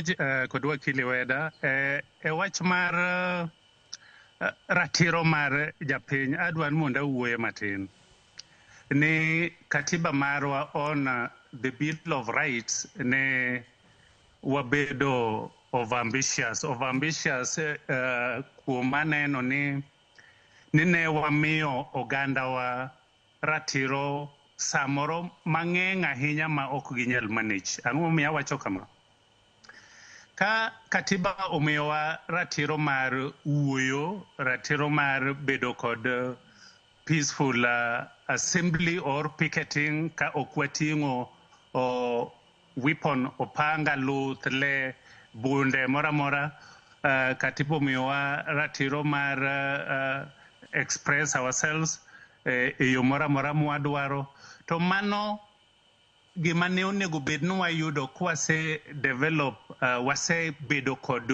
George kod wakili Weda. E wach mar ratiro mar japiny, adwa ni mondo awuoye matin. Ni katiba marwa on the Bill of Rights ne wabedo over ambitious kuom aneno ni ne wamiyo ogandawa ratiro samoro mang'eny ahinya ma ok ginyal manage. Ang'o momiyo awacho kama? Ka katiba omiyowa ratiro mar wuoyo, ratiro mar bedo kod peaceful assembly or picketing ka ok wating'o weapon, opanga, luth, le, bunde moro amora. Katiba omiyowa ratiro mar express ourselves e yo moro amora mwadwaro. To mano gima ne onego bed ni wayudo kwase develop, wasebedo kod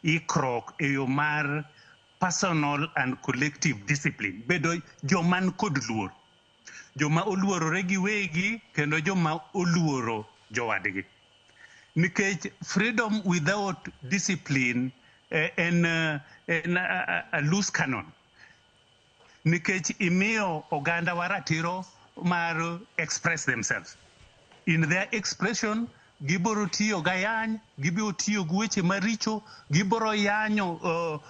ikruok e yo mar personal and collective discipline, bedo joma kod luor, joma oluorore giwegi kendo joma oluoro jowadgi, nikech freedom without discipline en a loose cannon, nikech imiyo oganda wa ratiro mar express themselves. In their expression gibiro tiyo gayany, gibiro tiyo gi weche maricho, gibiro yanyo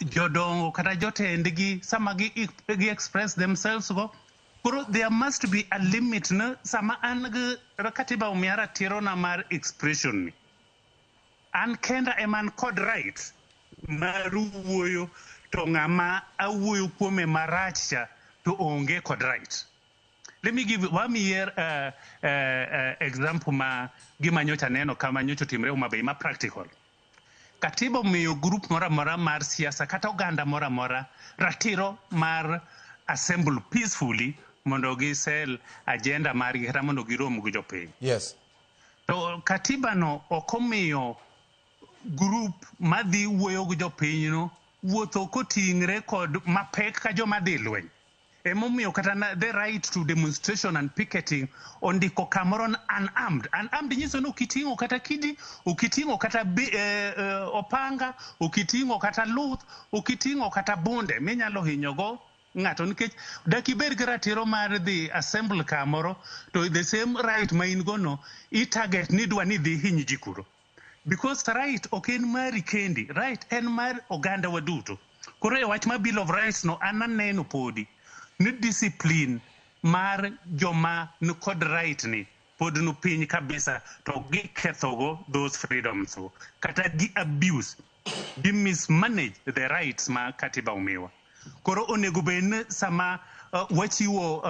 jodongo kata jotendgi sama gi express themselves go. Koro there must be a limit ne sama an gi katiba omiya ratiro na mar expression ni, an kenda ema an kod right mar wuoyo, to ng'ama awuoyo kuome marach cha to onge kod right. Let me give wamiye example ma gima nyocha neno kama nyocha otimre Homa Bay ma practical. Katiba omiyo group moro amora mar siasa kata oganda moro amora ratiro mar assemble peacefully mondo gisel agenda margi kata mondo girom gi jopiny. To katiba no ok omiyo group madhi wuoyo gi jopinyno wuotho koting're kod mapek ka joma dhi lweny. Emomiyo kata na, the right to demonstration and picketing ondiko kamoro ni unarmed. Unarmed nyiso ni ok iting'o kata kidi, ok iting'o kata opanga, ok iting'o kata luth, ok iting'o kata bunde minyalo hinyogo ng'ato, nikech dak ibed gi ratiro mar dhi assemble kamoro to the same right ma in go no i target ni idwa ni dhi hiny ji kuro, because right ok en mari kendi, right en mar oganda wa duto. Koro e wach mar Bill of Rights no, an aneno podi ni discipline mar joma nikod right ni pod nu piny kabisa, to gikethogo those freedoms go kata gi abuse, gi mismanage the rights ma katiba omiwa. Koro onego bed ni sama wachiwo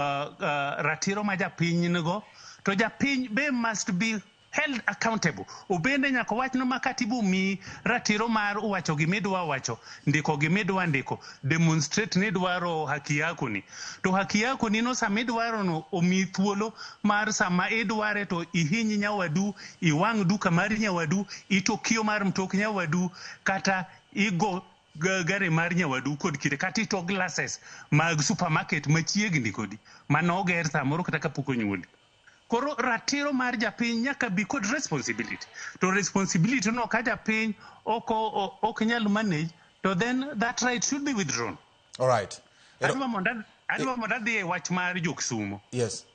ratiro ma japiny nigo, to japiny be must be held accountable. Obende nyaka wach no ma katiba omiyi ratiro mar wacho gimidwa wacho, ndiko gimidwa ndiko, demonstrate ni idwaro haki yako ni, to haki yako ni no sama idwaro no omiyi thuolo mar sama idware to ihiny nyawadu, iwang' duka mar nyawadu, ito kio mar mtok nyawadu, kata igo gari mar nyawadu kod kite, kata ito glasses mag supermarket machiegni kodi manoger samoro kata kapok onyuoli. Koro ratiro mar japiny nyaka bi kod responsibility, to responsibility no ka japiny ok nyal manage, to then that right should be withdrawn. All right. Adwa mondo adhi e wach mar jo Kisumo. Yes.